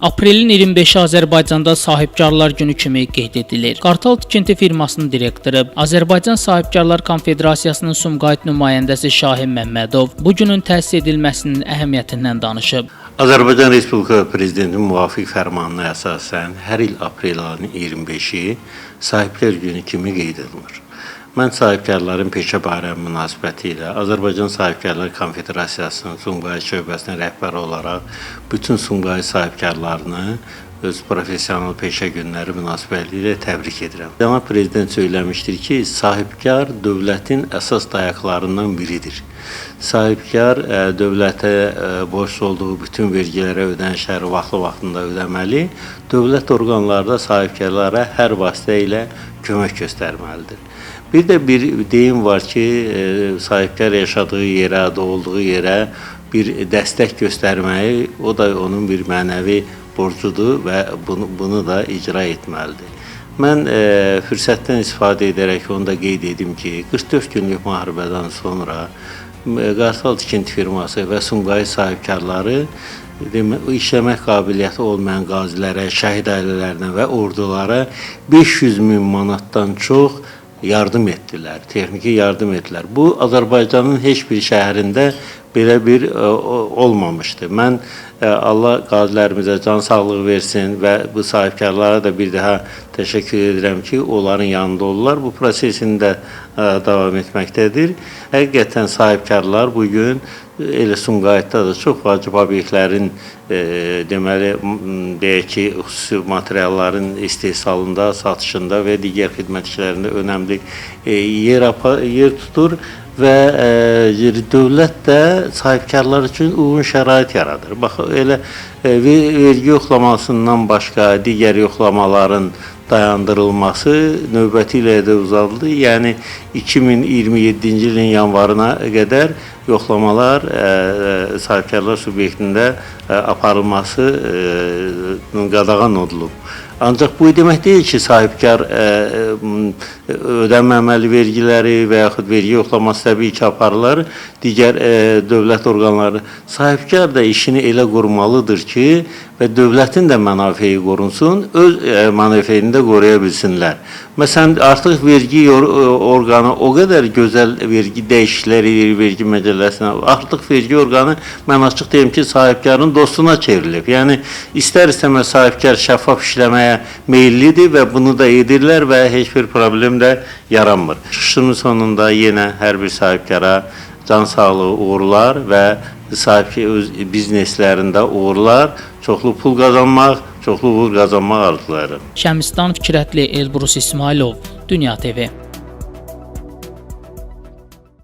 Aprelin 25-i Azərbaycanda Sahibkarlar Günü kimi qeyd edilir. Qartal Tikinti firmasının direktoru, Azərbaycan Sahibkarlar Konfederasiyasının Sumqayıt nümayəndəsi Şahin Məmmədov bu günün təsis edilməsinin əhəmiyyətindən danışıb. Azərbaycan Respublika Prezidentinin müvafiq fərmanına əsasən hər il aprel ayının 25-i Sahibkar Günü kimi qeyd edilir. Mən sahibkarların peşə bayramı münasibətilə Azərbaycan Sahibkarlar Konfederasiyasının Sumqayıt şöbəsinin rəhbəri olaraq bütün Sumqayıt sahibkarlarını öz professional peşə günləri münasibətilə təbrik edirəm. Cənab Prezident söyləmişdir ki, sahibkar dövlətin əsas dayaqlarından biridir. Sahibkar dövlətə borclu olduğu bütün vergilərə, ödənişləri vaxtlı-vaxtında ödəməli, dövlət orqanları da sahibkarlara hər vasitə ilə kömək göstərməlidir. Bir də bir deyim var ki, sahibkar yaşadığı yerə, doğulduğu yerə bir dəstək göstərməyi, o da onun bir mənəvi borcudur və bunu da icra etməlidir. Mən fürsətdən istifadə edərək onu da qeyd edim ki, 44 günlük müharibədən sonra Qartal Tikinti firması və Sumqayıt sahibkarları işləmək qabiliyyəti olmayan qazilərə, şəhid ailələrinə və ordulara 500 min manatdan çox yardım etdilər, texniki yardım etdilər. Bu Azərbaycanın heç bir şəhərində belə bir olmamışdı. Mən Allah qazilərimizə can sağlığı versin və bu sahibkarlara da bir daha təşəkkür edirəm ki, onların yanında olurlar. Bu prosesin də davam etməkdədir. Həqiqətən sahibkarlar bu gün elə Sumqayıtda da çox vacib obyektlərin deməli deyək ki, xüsusi materialların istehsalında, satışında və digər xidmət işlərində önəmli yer tutur və dövlət də sahibkarlar üçün uyğun şərait yaradır. Bax elə vergi yoxlamasından başqa digər yoxlamaların dayandırılması növbəti ilə də uzadıldı. Yəni 2027-ci ilin yanvarına qədər yoxlamalar sahibkarlar subyektində aparılması qadağan olunub. Ancaq bu demək deyil ki, sahibkar ödənməməli vergiləri və yaxud vergi yoxlaması təbii ki, aparılır. Digər dövlət orqanları. Sahibkar da işini elə qurmalıdır ki, və dövlətin də mənafeyi qorunsun, öz mənafeyini də qoruya bilsinlər. Məsələn, artıq vergi orqanı o qədər gözəl vergi dəyişiklikləri edir vergi məcəlləsinə. Artıq vergi orqanı, mən açıq deyim ki, sahibkarın dostuna çevrilib. Yəni istər-istəməz sahibkar şəffaf işləməyə meyillidir və bunu da edirlər və heç bir problem də yaranmır. Çıxışımın sonunda yenə hər bir sahibkara can sağlığı, uğurlar və sahib öz bizneslərində uğurlar, çoxlu pul qazanmaq, çoxlu uğur qazanmaq arzulayıram. Şəmistan Fikrətli, Elbrus İsmailov, Dünya TV.